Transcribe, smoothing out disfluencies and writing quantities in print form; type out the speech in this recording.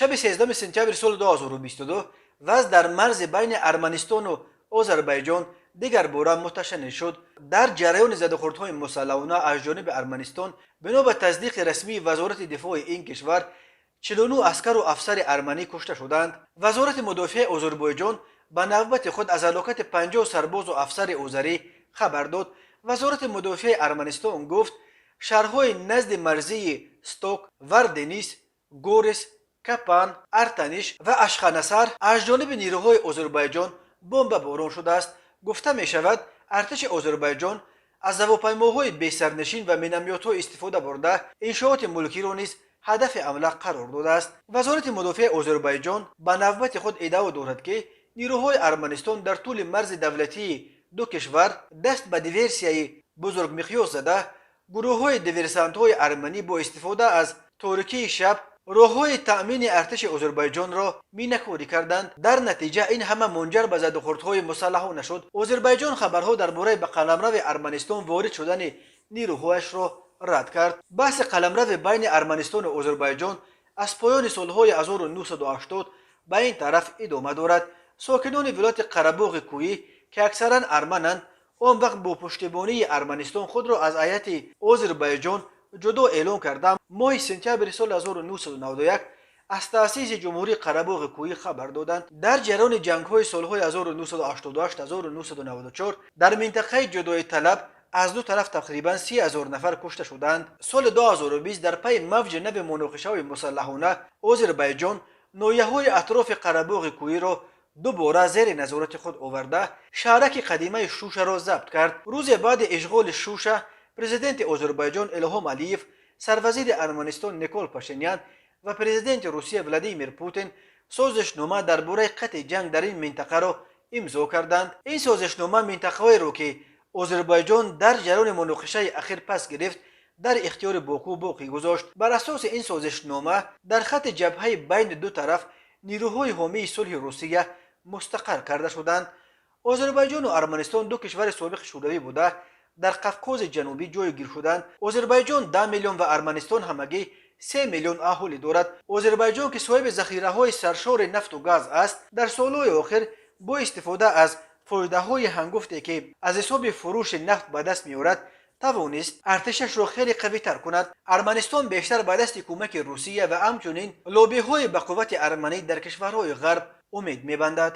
Шаби 13 сентябри соли 2022 вазъ дар марзи байни Арманистону Озарбайҷон дигар бора муташанниҷ шуд. Дар ҷараёни задухӯрдҳои мусаллаҳона аз ҷониби Арманистон, бино ба тасдиқи расмии Вазорати дифои ин кишвар, 49 аскару афсари арманӣ кушта шуданд. Вазорати мудофиаи Озарбойҷон ба навбати худ аз ҳалокати 50 сарбозу афсари озарӣ хабар дод. Вазорати мудофиаи Арманистон гуфт, шаҳрҳои назди марзии Сток, Варденис, Горис, Капан, Артаниш ва Ашханасар аз ҷониби нирӯҳои Озарбойҷон бомбаборон шудааст. Гуфта мешавад, артиши Озарбойҷон аз ҳавопаймоҳои бесарнишин ва миномётҳо истифода бурда, иншооти мулкиро низ ҳадафи ҳамла қарор додааст. Вазорати мудофиаи Озарбойҷон ба навбати худ иддао дорад, ки нирӯҳои Арманистон дар тӯли марзи давлатии ду кишвар даст ба диверсияи бузургмиқёс зада, гурӯҳҳои диверсантҳои арманӣ бо истифода аз торикии шаб роҳҳои таъмини артиши Озарбойҷонро минакорӣ карданд. Дар натиҷа ин ҳама мунҷар ба задухӯрдҳои мусаллаҳона шуд. Озарбойҷон хабарҳо дар бораи ба қаламрави Арманистон ворид шудани нирӯҳояшро рад кард. Баҳси қаламрави байни Арманистону Озарбойҷон аз поёни солҳои 1980 ба ин тараф идома дорад. Сокинони вилояти Қарабоғи Кӯҳӣ, ки аксаран армананд, он вақт бо пуштибонии Арманистон худро аз ҳайати Озарбойҷон ҷудо эълон карда, моҳи сентябри соли 1991 аз таъсиси Ҷумҳурии Қарабоғи Кӯҳӣ хабар доданд. Дар ҷараёни ҷангҳои солҳои 1988-1994 дар минтақаи ҷудоиталаб аз ду тараф тақрибан 30 000 нафар кушта шуданд. Соли 2020 дар пайи мавҷи нави муноқишаҳои мусаллаҳона Озарбойҷон ноҳияҳои атрофи Қарабоғи Кӯҳиро дубора зери назорати худ оварда, шаҳраки қадимаи Шушаро забт кард. Рӯзе баъди ишғоли Шуша президенти Озарбойҷон Илҳом Алиев, сарвазири Арманистон Никол Пашинян ва президенти Русия Владимир Путин созишнома дар бораи қатъи ҷанг дар ин минтақаро имзо карданд. Ин созишнома минтақаҳоеро, ки Озарбойҷон дар ҷараёни муноқишаи ахир пас гирифт, дар ихтиёри Боку боқӣ гузошт. Бар асоси ин созишнома дар хатти ҷабҳаи байни ду тараф нирӯҳои ҳомии сулҳи Русия мустақар карда шуданд. Озарбойҷону Арманистон ду кишвари собиқи Шӯравӣ буда, дар Қавқози Ҷанубӣ ҷойгир шуданд. Озарбойҷон 10 миллион ва Арманистон ҳамагӣ 3 миллион аҳолӣ дорад. Озарбойҷон, ки соҳиби захираҳои саршори нафту газ аст, дар солҳои охир бо истифода аз фоидаҳои ҳангуфте, ки аз ҳисоби фурӯши нафт ба даст меорад, тавонист артишашро хеле қавитар кунад. Арманистон бештар ба дасти кӯмаки Русия ва ҳамчунин лобиҳои ба қуввати арманӣ дар кишварҳои Ғарб умед мебандад.